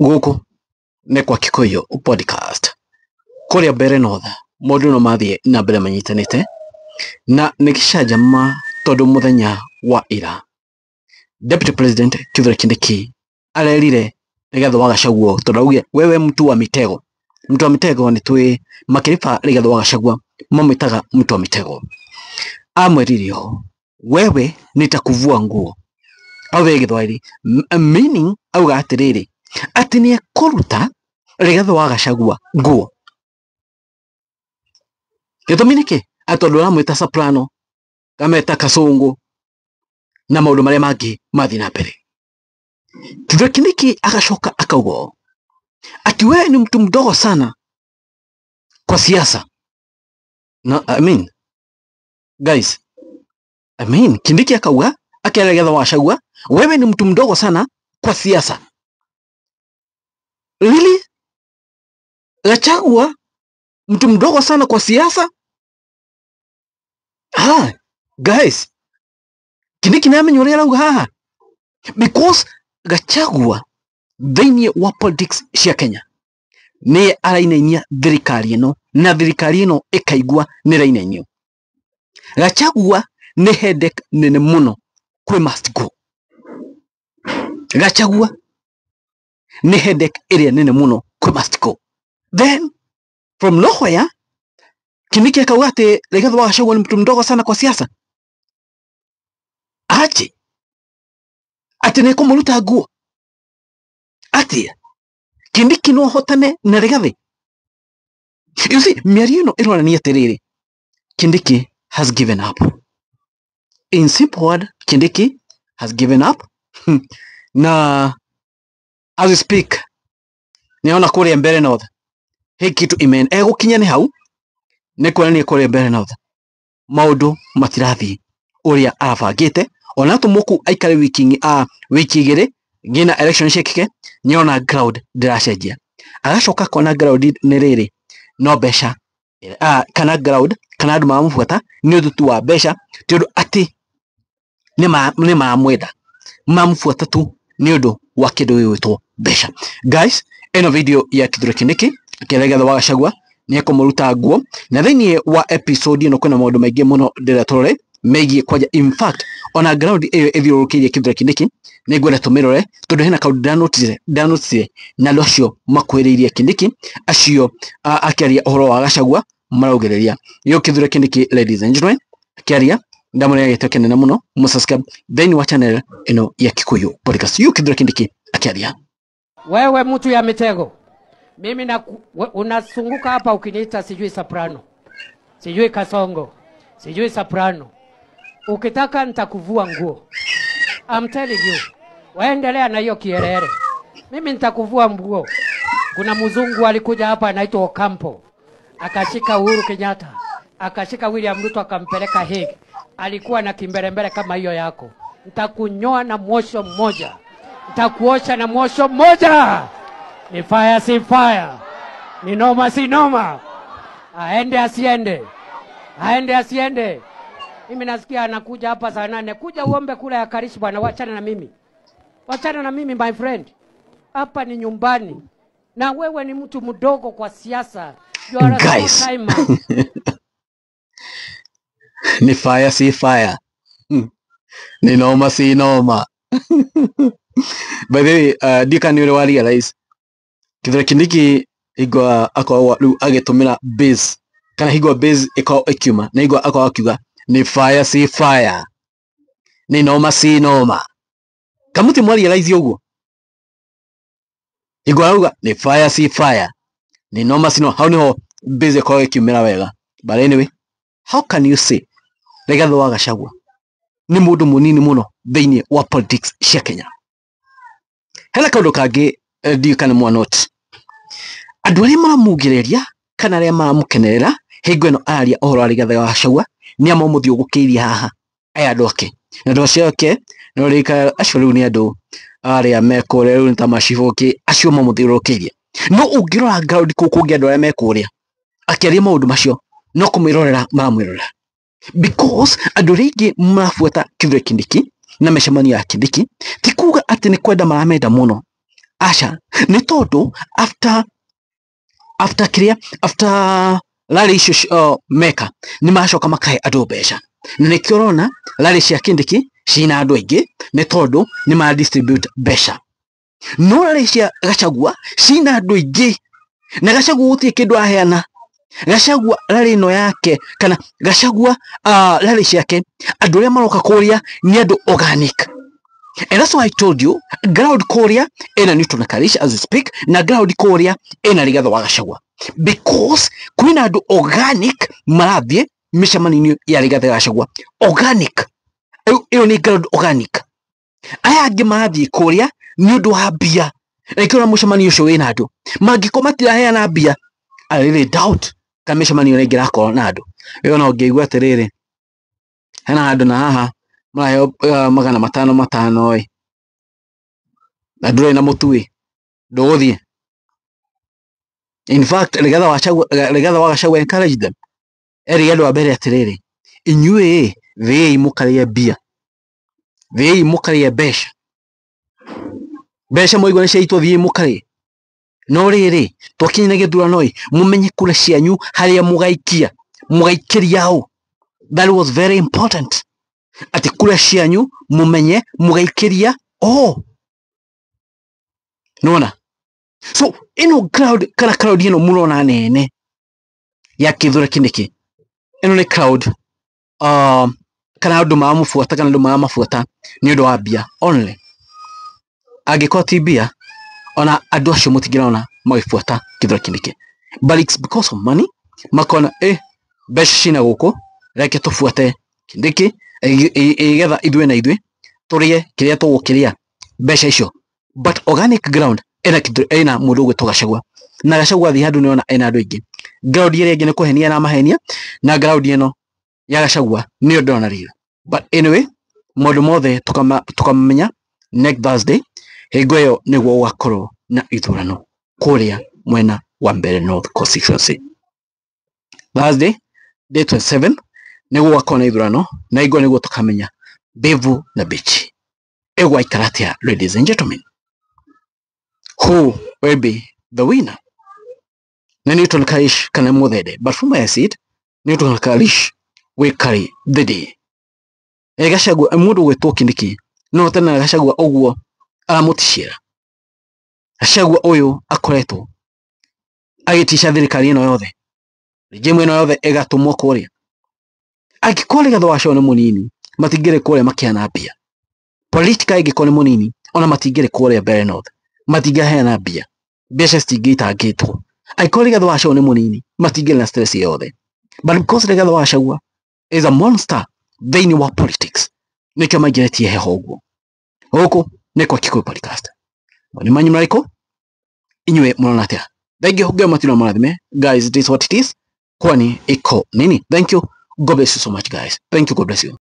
Gũkũ nĩ kwa Kikuyu podcast. Kũrĩa Mbeere North maũndũ no mathiĩ na mbere manyitanĩte na nĩ gĩcanjama tondũ mũthenya wa ira Deputy President Kithure Kindiki arerire Rigathĩ wa Gachagua tondũ augire wewe mtu wa mitego. Mtu wa mitego nĩ twĩ makĩriba Rigathĩ wa Gachagua mamwĩtaga mtu wa mitego. Amwĩrire ũũ, wewe nitakuvua nguo augire Gĩthwaĩri, meaning auga atĩrĩrĩ atĩ nĩ ekũruta Rigathĩ wa Gachagua nguo. Gĩtũmi nĩkĩ? Atĩ tondũ aramwĩta soprano, kameta kasũngũ na maũndũ marĩa mangĩ mathiĩ na mbere. Kithure Kindiki agacoka akauga ũũ, ati wewe ni mtu mdogo sana kwa siasa. No, I mean, guys, I mean, Kindiki akauga akera Rigathi wa Gachagua, wewe ni mtu mdogo sana kwa siasa. Really? Gachagua mtu mdogo sana kwa siasa? Ah, guys, Kindiki nĩamenya ũrĩa arauga haha because Gachagua thĩinĩ wa politics cia Kenya nĩ arainainia thirikari ĩno na thirikari ĩno ĩkaigua nĩ ĩrainainio. Gachagua nĩ headache nene mũno kwĩ must go. Gachagua nĩ headache ĩrĩa nene mũno kwĩ must go. Then from nowhere Kindiki akauga atĩ Rigathi wa Gachagua ni mtu mdogo sana kwa siasa. Aje atĩ nĩ ekũmũruta nguo atĩa? Kindiki no ahotane na Rigathi? You see, mĩario ĩno ĩronania atĩrĩrĩ, Kindiki has given up. In simple word, Kindiki has given up. Na as we speak, nĩona kũrĩa Mbeere North he kitu imen egũkinya nĩ hau nĩ kuonania kũrĩa Mbeere North maũndũ matirathiĩ ũrĩa arabangĩte ona atũmwo kũu aikare wiki wiki igĩrĩ nginya election ciĩkĩke nĩona ground ndĩracenjia agacoka akona ground nĩ rĩrĩ no mbeca kana ground kana andũ maramũbuata nĩ ũndũ tu wa mbeca ti ũndũ atĩ nĩ maramwenda mamũbuata tu nĩ ũndũ wa kĩndũ gĩgwĩtwo mbeca. Guys, ĩno video ya Kithure Kindiki akĩra Rigathi wa Gachagua nĩ ekũmũruta nguo na thĩinĩ wa episode ĩno kwĩna maũndũ maingĩ mũno ndĩrenda tũrore megiĩ kwanja in fact ona ground ĩyo ĩthiũrũrũkĩirie Kithure Kindiki nĩ ngwenda tũmĩrore tondũ hena kaũndũ ndanoticire na andũ acio makuhĩrĩirie Kindiki acio akĩaria ũhoro wa Gachagua maraugĩrĩria yo Kithure Kindiki. Ladies and gentlemen, akĩaria ndamũrĩa gĩtĩ kĩnene mũno mũsubscribe thĩinĩ wa channel ĩno ya Kikuyu Podcast. Yo Kithure Kindiki akĩaria. Wewe mtu ya mitego, mimi na unasunguka hapa ukiniita sijui soprano, sijui kasongo, sijui soprano. Ukitaka nitakuvua nguo. I'm telling you. Waendelea na hiyo kielele. Mimi nitakuvua nguo. Kuna mzungu alikuja hapa anaitwa Ocampo. Akashika Uhuru Kenyatta, akashika William Ruto akampeleka Hague. Alikuwa na kimbelembele kama hiyo yako. Nitakunyoa na mwosho mmoja. Nitakuosha na mwosho mmoja. Ni fire si fire. Ni noma si noma. Aende asiende. Aende asiende. Mimi nasikia anakuja hapa saa 8. Kuja uombe kula ya Karish bwana, wachana na mimi. Wachana na mimi my friend. Hapa ni nyumbani. Na wewe ni mtu mdogo kwa siasa. You are a Guys. small timer. Ni fire si fire. Ni noma si noma. By the way, ndika nĩ ũrĩ wa realize Kithure Kindiki hingo akoragwo rĩu agĩtũmĩra base kana hingo base ĩkoragwo ĩkiuma na hingo akoragwo akiuga ni fire si fire, ni noma si noma. Kamuti mwa realize ũguo hingo arauga ni fire si fire, ni noma si noma, hau niho base ĩkoragwo ĩkiumĩra wega. But anyway, how can you say Rigathi wa Gachagua nĩ mũndũ mũnini mũno thĩinĩ wa politics cia Kenya? Hena kaũndũ kangĩ ndiũĩ kana mwa note andũ arĩa maramugĩrĩria kana arĩa maramũkenerera hingo ĩno araria ũhoro wa Rigathi wa Gachagua nĩ amamũthiũngũkĩirie haha aya andũ ake na andũ acio ake no rĩka acio rĩu nĩ andũ arĩa me kũrĩa rĩu nĩ ta macibũki acio mamũthiũrũrũkĩirie no ũngĩrora ground kũu kũngĩ andũ arĩa me kũrĩa akĩaria maũndũ macio no kũmwĩrorera maramwĩrorera because andũ arĩa aingĩ marabuata Kithure Kindiki na mĩcemanio ya Kindiki ti kuga atĩ nĩ kwenda maramenda mũno. Aca, nĩ tondũ after after kĩrĩa, after rally icio meka, nĩ macoka makahe andũ mbeca. Na nĩkĩo ũrona rally cia Kindiki cina andũ aingĩ, nĩ tondũ nĩ ma distribute mbeca. No rally cia Gachagua cina andũ aingĩ, na Gachagua gũtirĩ kĩndũ aheana. Gachagua rally ĩno yake, kana Gachagua rally ciake, andũ arĩa maroka kũrĩa nĩ andũ organic. And that's why I told you, ground kũrĩa ĩna Newton Karish as we speak, na ground kũrĩa ĩna Rigathĩ wa Gachagua. Because kwĩna andũ organic marathiĩ mĩcemanio-inĩ ya Rigathĩ wa Gachagua. Organic. Ĩyo nĩ ground organic. Aya angĩ marathiĩ kũrĩa nĩ ũndũ wa mbia. Na nĩkĩo ũrona mũcemanio ũcio wĩna andũ. Mangĩkorwo matiraheana mbia, I really doubt kana mĩcemanio ĩrĩa ĩngĩrakorwo na andũ. Ĩyo no ngĩigua atĩrĩrĩ, hena handũ na haha maraheo 500 500 ĩ, na ndũrĩ na mũtu ĩ, ndũgũthiĩ. In fact, Rigathĩ wa Gachagua encourage them. Erire andũ a mbere atĩrĩrĩ, inyuĩ thiĩi mũkarĩe mbia, thiĩi mũkarĩe mbeca, mbeca mwaigua nĩ ciaitwo, thiĩi mũkarĩe. No rĩrĩ, twakinya na gĩthurano ĩ, mũmenye kura cianyu harĩa mũgaikia, mũgaikĩria ũ. That was very important. Atĩ kura cianyu mũmenye mũgaikĩria ũ. Nĩwona? So ĩno crowd, kana crowd ĩno mũrona nene ya Kithure Kindiki, ĩno nĩ crowd kana andũ maramũbuata, kana andũ maramabuata nĩ ũndũ wa mbia only. Angĩkorwo ti mbia, ona andũ acio mũtingĩrona magĩbuata Kithure Kindiki. But it's because of money, makona mbeca cina gũkũ, reke tũbuate Kindiki ĩgetha ithuĩ na ithuĩ tũrĩe kĩrĩa tũgũkĩrĩa mbeca icio. But organic ground ĩna ĩna mũndũ ũgwĩtwo Gachagua, na Gachagua athiĩ handũ nĩona ena andũ aingĩ. Ground ĩrĩa ĩngĩ nĩ kũhenia na mahenia, na ground ĩno ya Gachagua nĩyo ndĩrona rĩu. But anyway, maũndũ mothe tukamamenya next Thursday, hingo ĩyo nĩguo gũgakorwo na ithurano kũrĩa mwena wa Mbeere North constituency. Thursday day 27 nĩguo gũgakorwo na ithurano, na hingo nĩguo tukamenya mbivu na mbichi ĩgwaikara atĩa. Ladies and gentlemen, who will be the winner? Na Newton Karish kana Muthende? But from where I see it, Newton Karish will carry the day. Gachagua mũndũ ũgwĩtwo Kindiki no tena Gachagua ũguo aramũtishĩra. Gachagua ũyũ akoretwo agĩtisha thirikari ĩno yothe, regime ĩno yothe ĩgatũmwo kũrĩa. Angĩkorwo Rigathĩ wa Gachagua nĩ mũnini, matingĩrĩ kũrĩa makĩheana mbia. Politica ĩngĩkorwo nĩ mũnini, ona matingĩrĩ kũrĩa Mbeere North, matingĩheana mbia, mbeca citingĩitangĩtwo. Angĩkorwo Rigathĩ wa Gachagua nĩ mũnini, matingĩrĩ na stress yothe. But because Rigathĩ wa Gachagua is a monster thĩinĩ wa politics, nĩkĩo maingĩrĩtie heho ũguo. Gũkũ nĩ kwa Kikuyu Podcast. Mawoni manyu marĩkũ? Inyuĩ mũrona atĩa? Thank you. Ngai matino marathime. Guys, it is what it is. Kwani iko nini? Thank you. God bless you so much, guys. Thank you. God bless you.